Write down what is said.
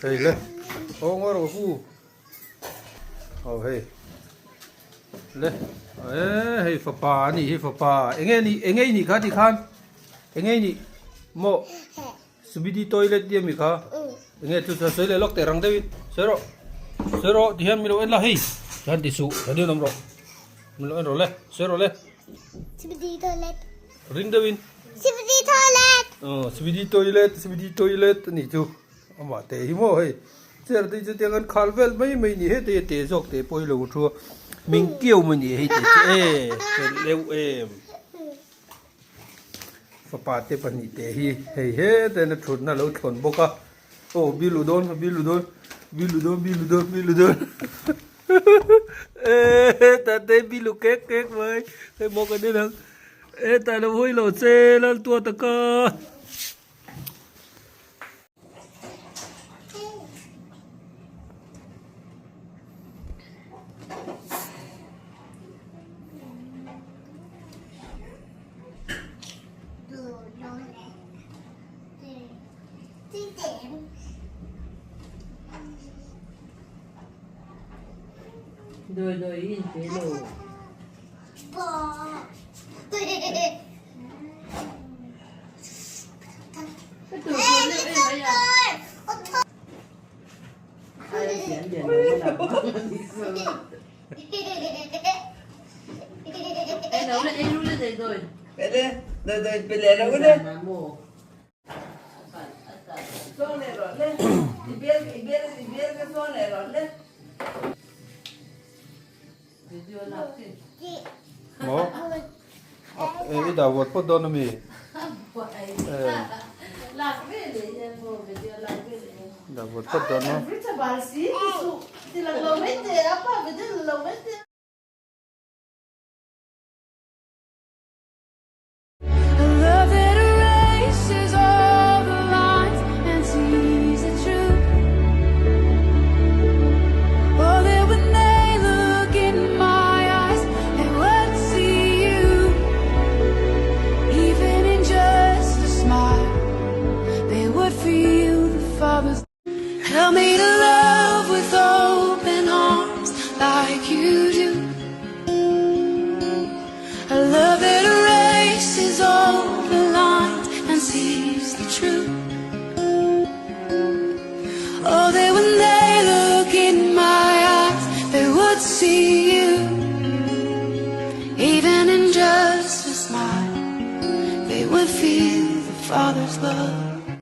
Hei le aw ngawi rawh hu aw hei le e hei fapa a nih hi fapa enge ni enge i nih kha ti khan enge i nih maw cbd toilet tia mi kha enge chu chuan sawi leh lawk teh rang deuhin sawi rawh sawi rawh ti hian milo en la hei hian ti suh hian in awm rawh milo en rawh le sawi rawh le cbd toilet Ring deuhin. CBD toilet. Aw CBD toilet CBD toilet a nih chu amah te hi maw hei chair te chu tiang an khal vel mai mai ni heti a te zawk te pawh hi lo thu a min kiau mai ni hei te chu e fel deuh em fapa te pahnih te hi hei heta in a thutna a lo thlawn bawk a aw bilu dawn bilu dawn bilu dawn bilu dawn bilu dawn e tate bilu kek kek mai hei maw kan en ang. Hetah lo hawi lo che Laltua taka. Đôi đôi in thế đồ. Maw e i dah vawt phawt dawn ami dah vawt phawt dawn maw. Help me to love with open arms like you do. A love that erases all the lines and sees the truth. Oh, that when they look in my eyes, they would see you. Even in just a smile, they would feel the Father's love.